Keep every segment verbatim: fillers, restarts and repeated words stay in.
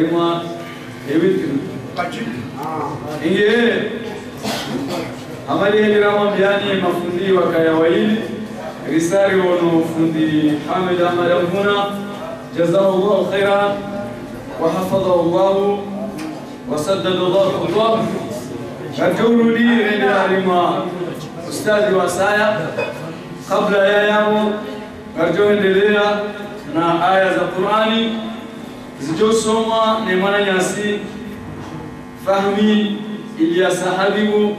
Mwa ewitri. Inge, amali heli ramwambiani mafundi wakaya wayili, risari wono fundi Ahmed Ahmad Mvuna, جزاه الله خيرا وحفظه الله وسدد الله خطاه. Ngaridjo urudi rende harimwa ustadhi wasaya, kabla ya yapvo, ngaridjo endelea na aya za Qur'ani, zidjo somwa ne mwananyasi Fahmi Ilyasa Habibu,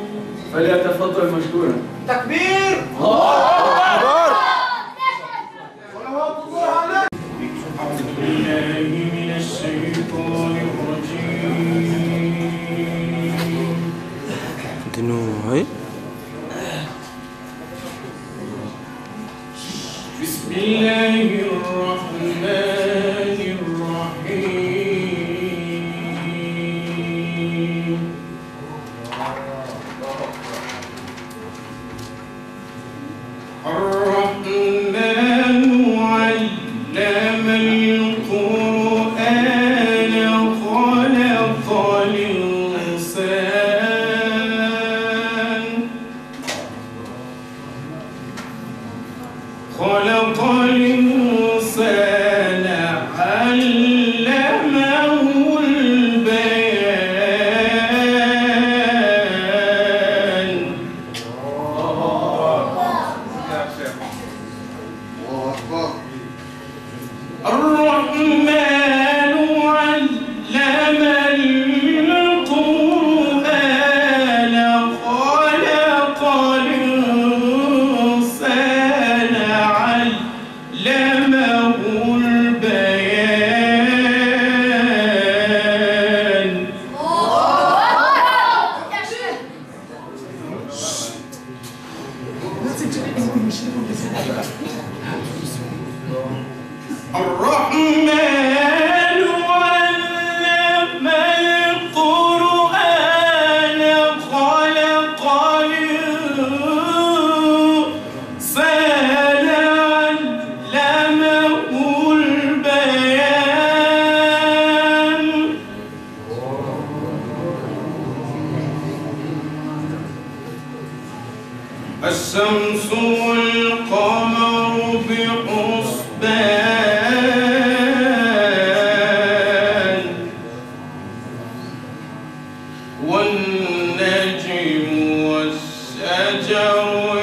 فليتفضل مشكورا. Takbir! Allahu Akbar! Dinu, oui. بسم الله الرحمن الرحيم. الرحمن علم القرآن خلق الإنسان خلق الإنسان علمه البيان. الرحمن علم القرآن خلق الإنسان علمه البيان. الرحمن علم القرآن خلق الإنسان علمه البيان. الشمس والقمر بحسبان. والنجم والشجر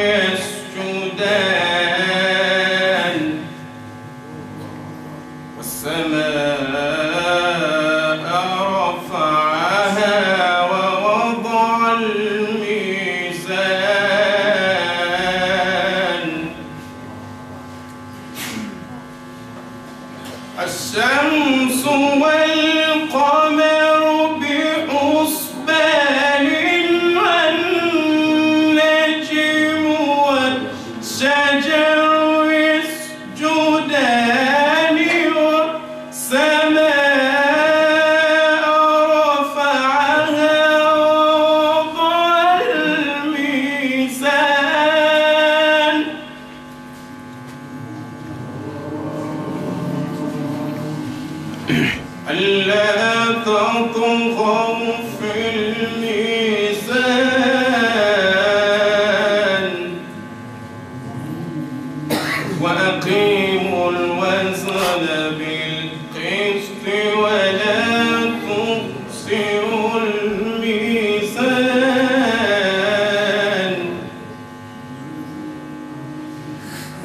يسجدان. والسماء رفعها ووضع الميزان. الشمس والقمر بحسبان. والنجم والشجر يسجدان. والسماء رفعها ووضع الميزان. ألا تطغوا في الميزان. وأقيموا الوزن بالقسط ولا تخسروا الميزان.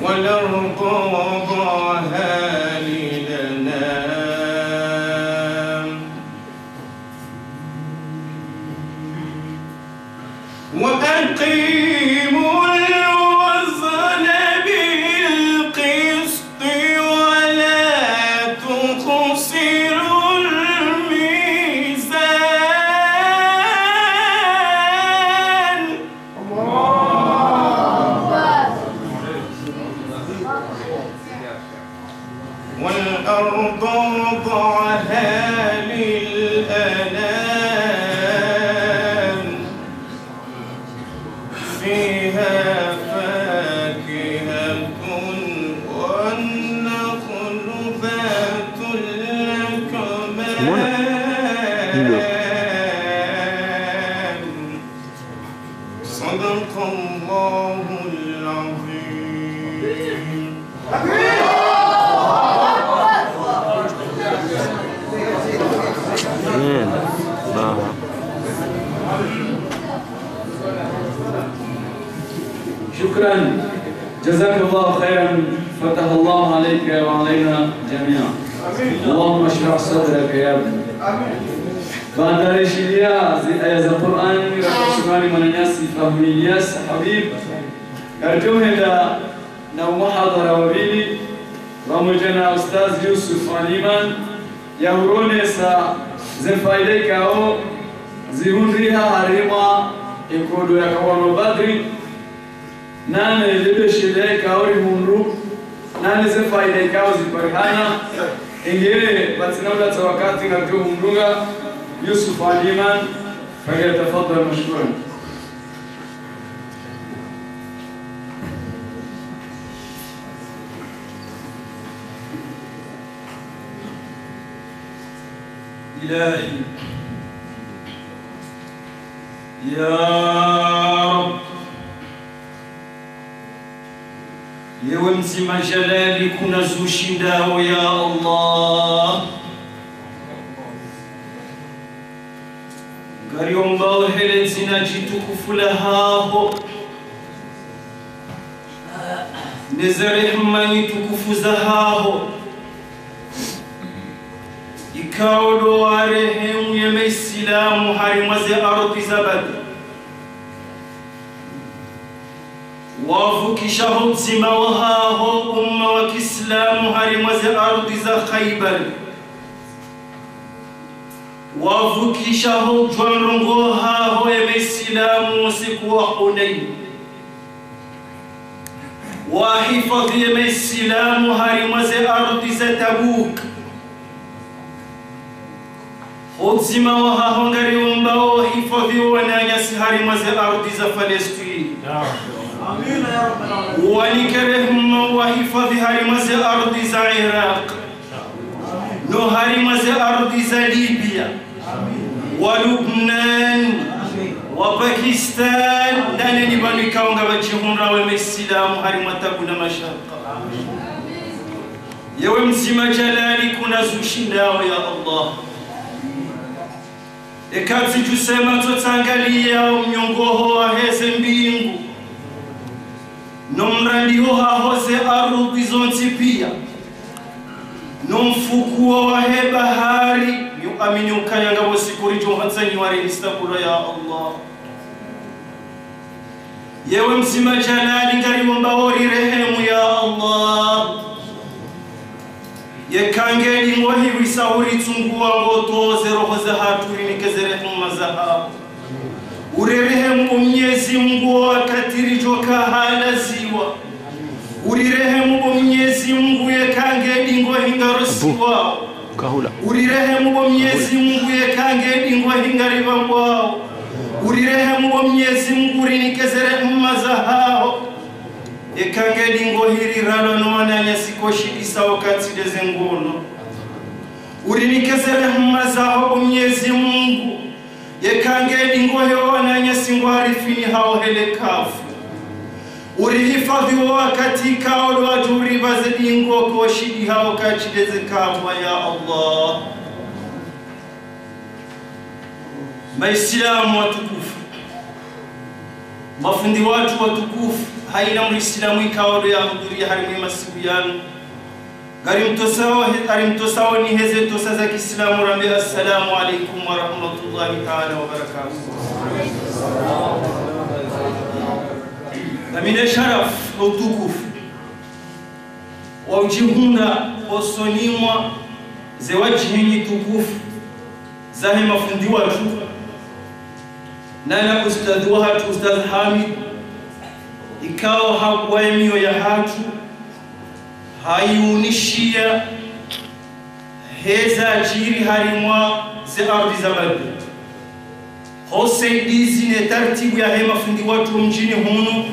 والأرض وضعها للأنام. وأقيموا الوزن بالقسط ولا تخسروا الميزان. والأرض وضعها للأنام. صدق الله العظيم. آمين. آه. شكرا. جزاك الله خيرا. فتح الله عليك وعلينا جميعا. اللهم اشرح صدرك يا ابني. Baanda rishiliya ze aya za Qur'ani, rakasumani mwananyasi Fahmi Ilyas Habib, ngaridjo hwenda na umuhadhara wa pvili, pvamwedja na Ustadh Yusuf Aliman, yahuronesa ze faida ikao zihundriha harimwa ye nkodo ya kawanwa Badri, nane le beshelea ikao rihundru, nane ze faida ikao ziparihana. Engele, pvatsina ulatsa wakati, ngaridjo humdunga Yusuf Aliman, فليتفضل مشكورا. إلهي، يا رب، yewe mdzima Jalali, kuna zo ushindao, ya Allah. Ngariombao he le dzina djitukufu lahaho, ne ze rehema nyitukufu zahaho, ikao ndo warehemu ye Maislamu harimwa ze ardhwi za Badri, wavukisha ho udzima wahaho umma wa Kiislamu harimwa ze ardhwi za Khaibar, wavukisha ho udjuwa ndrongoo haho ye Maislamu usiku wa Hunain, wahifadhwi ye Maislamu harimwa ze ardhwi za Tabuk. Ho udzima wahaho ngariombao wahifadhwi wo wananyasi harimwa ze ardhwi za Palestine. Wanike rehema, wahifadhwi harimwa ze ardhwi za Iraq, no harimwa ze ardhwi za Libya, wa Lubnan, wa Pakistan, nane ni pvanu ikao ngapvadjihundrao ye Maislamu harimwa tabu na mashaka. Yewe mdzima Jalali, kuna zo ushindao, ya Allah. Eka tsidjusema tsotsangaliya omnyongoho wahe ze mbingu, no mrandiho haho ze ardhwi zontsi pia, no mfukuo wahe bahari, mi uamini ukaya ngapvo siku ridjo hantsanyiwa rihisabulwa, ya Allah. Yewe mdzima Jalali, ngariombao urirehemu, ya Allah. Yeka nge dingohi wisa uritsunguwa ngoto ze roho zahatru, urinike ze rehema zahaho. Urirehemu, bo Mnyezi Mungu, wakati ridjoka halaziwa. Urirehemu, bo Mnyezi Mungu, yeka nge dingohi ngarosiwao. Urirehemu, bo Mnyezi Mungu, yeka nge dingohi ngaripvambwao. Urirehemu, bo Mnyezi Mungu, urinike ze rehema zahaho. Yeka nge dingohi riralwa no wananyasi koshidisa wakati de ze ngono, urinike ze rehema zaho, bo Mnyezi Mungu. Yeka nge dingohi wananyasi ngwarifinihao he le kafu, urihifadhwi wo wakati ikao ndo wadjo uripva ze dingo koshidihao wakati de ze kafu, ya Allah. Maislamu watukufu, mafundi watru watukufu, haina Muislamu ikao ndo yahudhuriya harimwa ye masiku yanu, ngarimtosao, ngarimtosao ni heze tosa za Kiislamu, rambe: Assalamu alaikum wa rahmatullahi taala wa barakatuh. Ngamina sharafu no utukufu wa udjihundra hosoni mwa ze wadjihi nyitukufu zahe mafundi watru, nana ustadh wahatru, Ustadh Hamid, ikao hakuwa ye miyo yahatru, hayiunishiya heza djiri harimwa ze ardhwi za Badri. Ho usaidizi ne taratibu yahe mafundi watru mdjini hunu,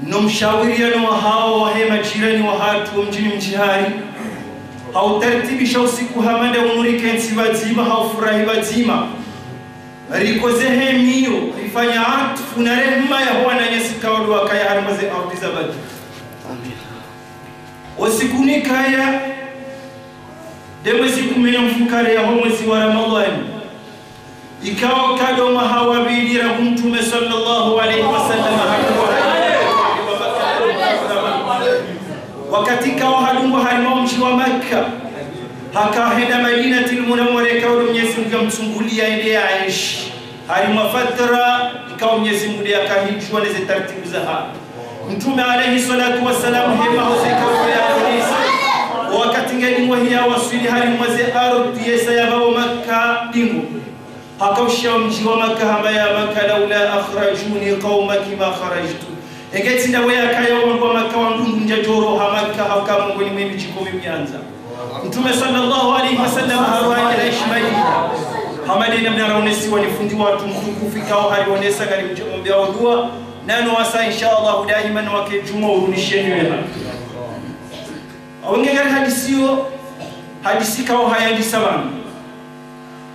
no mshawiriyano wahawo wahe madjirani wahatru mdjini Mdjihari, hautartibisha usiku hama nda unu rikentsi pvadzima, haufurahi pvadzima. Rikoze hemiyo, rifanya atfu na rehema yaho wananyasi ikao ndo wakaya harimwa ze ardhi za Badri. Amin. Osiku nikaya, nde mwezi kume na mfukare yaho mwezi wa Ramadhwani. Ikao kado mwaha wa pvili rangu Mtrume swallallahu alayhi wa sallam hadungwa harimwa, wakati ikao hadungwa harimwa mdji wa Makka, haka henda Madinatil Munawwara, ikao ndo Mnyezi Mungu yamtsunguliya yende yaenshi harimwa fatra ikao Mnyezi Mungu nde yakahidjuwa neze tartibu zahayo. Mtrume alayhi swalatu wa salam hema hoze ikao yaonesa, wakati ngedingwa hiya waswili harimwa ze ardhi yesa yapvao Makka dingo. Hakaushiya mdji wa Makka hamba: يا مكة لولا أخرجوني قومك ما خرجت. Enge tsi ndawe yakaya wandru wa Makka wandru ndjadjoro ha Makka, hauka mongoni mwe midji kumi miyandza. Mtrume swallallahu alayhi wa sallam harwa hende haenshi Madina. Hama nde namna raonesiwa ni fundi watru mtukufu ikao harionesa ngari mdje mwombea dua. Nano wasa, insha Allah, daima na wake djumwa urunisheni wema. Awu nge ngari hadisiyo, hadisi ikao hayandisa pvanu.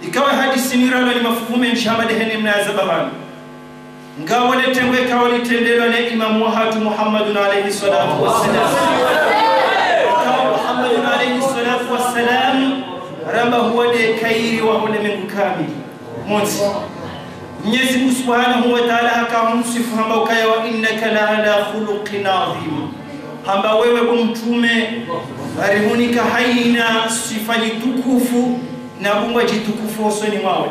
Ikao hadisi ni rano ni mafuvu mendji hama nde hene mna yazaba pvanu. Ngawo le tengwe ikao litrendelwa ne imamu wahatru Muhammadun alayhi swalatu wa salam. Ikao Muhammadun alayhi swalatu wa salam, ramba huwa nde khairi waho le mengu kamili. Montsi. Mnyezi Mungu Subhanahu wa Ta'ala haka humsifu hamba ukaya: وإنك لعلى خلق عظيم. Hamba wewe bo Mtrume, ngarihunika hayina swifa djitukufu na bungwa djitukufu hosoni mwawe.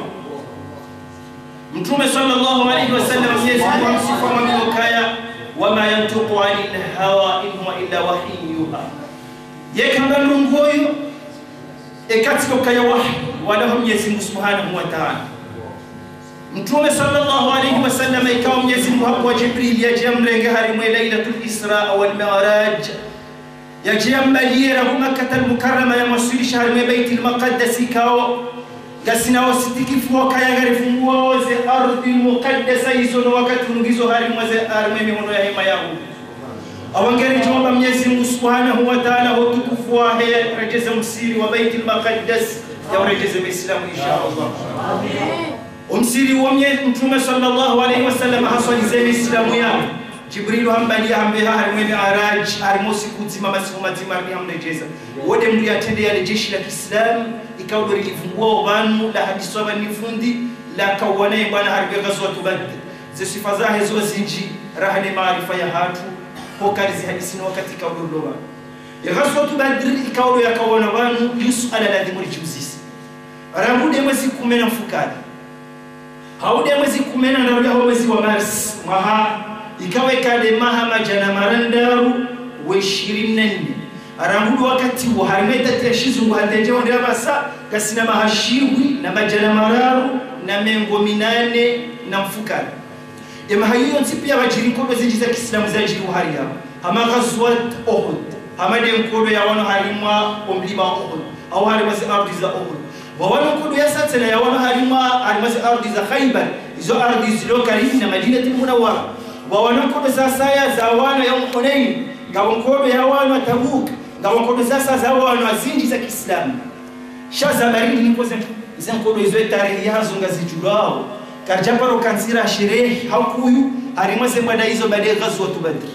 Mtrume swallallahu alayhi wa sallam, Mnyezi Mungu hamsifu hamwambia ukaya: وما ينطق عن الهوى إن هو إلا وحي يوحى. Ye kamba ndrongowo, eka tsi ukaya wahi, wala ho Mnyezi Mungu Subhanahu wa Ta'ala. Mtrume swallallahu alayhi wa sallam, ikao Mnyezi Mungu hakuwa Jibril yadje yamrenge harimwa Laylatul Isra wal Mi'raj. Yadje yambaliye rangu Makkatal Mukarrama yamwaswilisha harimwa Baytil Muqaddas ikao ngasina wo sitikifu wa ukaya ngarifungua wo ze Ardhil Muqaddasa izo no wakati unu ngizo harimwa ze, harimwa mihono ya hema yaho. Awu ngeri djomba Mnyezi Mungu Subhanahu wa Ta'ala ho utukufu wahe, yaredjeze msiri wa Baytil Muqaddas, yaredjeze Maislamu, insha Allah. Omsiri wo Mnye-, Mtrume swallallahu alayhi wa sallam haswalize Maislamu yawo. Jibrilu hambaliya hambeha harimwa Mi'raj, harimwa siku ndzima, masiku madzima, hamredjeza. Wo nde mndru yatrende yale jeshi la Kiislamu, ikao ndo rilivungua pvanu, lahadiswa pvanu ni fundi, lakawana ye bwana harimwa Ghazwatu Badr. Ze swifa zahe zo zindji, raha ne maarifa yahatru, ho kari zihadisi no wakati ikao ndo lopva. Ye Ghazwatu Badr ikao ndo yakawana pvanu, yo suala ladhimu ridjiuzise. Rangu nde mwezi kume na mfukare. Hau nde mwezi kume na ndraru yaho mwezi wa Mars, mwaha, ikao eka nde maha madjana marandaru we ishirini na nne. Rangu ndo wakati wo, harimwa ye dati ya shizungu hata ndje wo nde apvasa, ngasina maha shihwi na madjana mararu na mengo minane na mfukare. Ye maha yiyo yontsi piya pvadjiri nkodo zindji za Kiislamu zadjiri wo hari yawo. Hama Ghazwat Uhud. Hama nde nkodo yawanwa harimwa omlima wa Uhud. Hau harimwa ze ardhi za Uhud. Pvwawanwa nkodo yasa tsena yawanwa harimwa, harimwa ze ardhi za Khaybar. Izo ardhi zilo karibu na Madinatul Munawwara. Pvwawanwa nkodo zasaya zawanwa Yawm Hunayn. Ngapvo nkodo yawanwa Tabuk. Ngapvo nkodo zasaya zawanwa zindji za Kiislamu. Sha za baridi niko ze, ze nkodo izo ye tarehi yazo ngazidjulwao. Karidja paro kantsira sherehi, hau kuyu, harimwa ze mbwanda izo baada ye Ghazwatu Badr.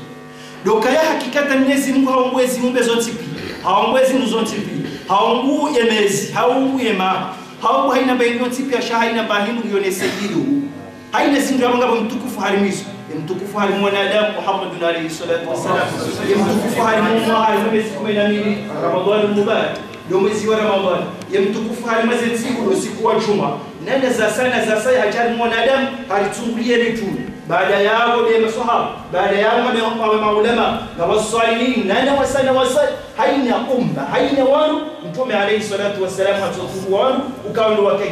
Ndo ukaya hakikatan Mnyezi Mungu haumbu ye ziumbe zontsi piya, haumbu ye zindru zontsi piya, haumbu ye mezi, haumbu ye maha, haumbu hayina mbahi yontsi piya, sha hayina mbahi hindru yonese ilo. Hayina zindru yapvo ngapvo mtukufu harimwa izo. Ye mtukufu harimwa mwanadamu Muhammadun alayhi swalatu wa salam. Ye mtukufu harimwa mwaha, harimwa mezi kume na mili, Ramadhanul Mubarak. Ndo mwezi wa Ramadhani. Ye mtukufu harimwa ze ntsiku, ndo usiku wa djumwa. Nanda zasaya, nanda zasaya, hadja harimwa mwanadamu, haritsunguliya ye mitume. Baada yapvo nde maswahaba. Baada yapvo nde ma-, ma-, maulama, na waswalihin, nanda wasaya, wasaya. Hayina umma, hayina wandru, Mtrume alayhi swalatu wa salam, hatsokuwa wandru, ukao ndo wakayi.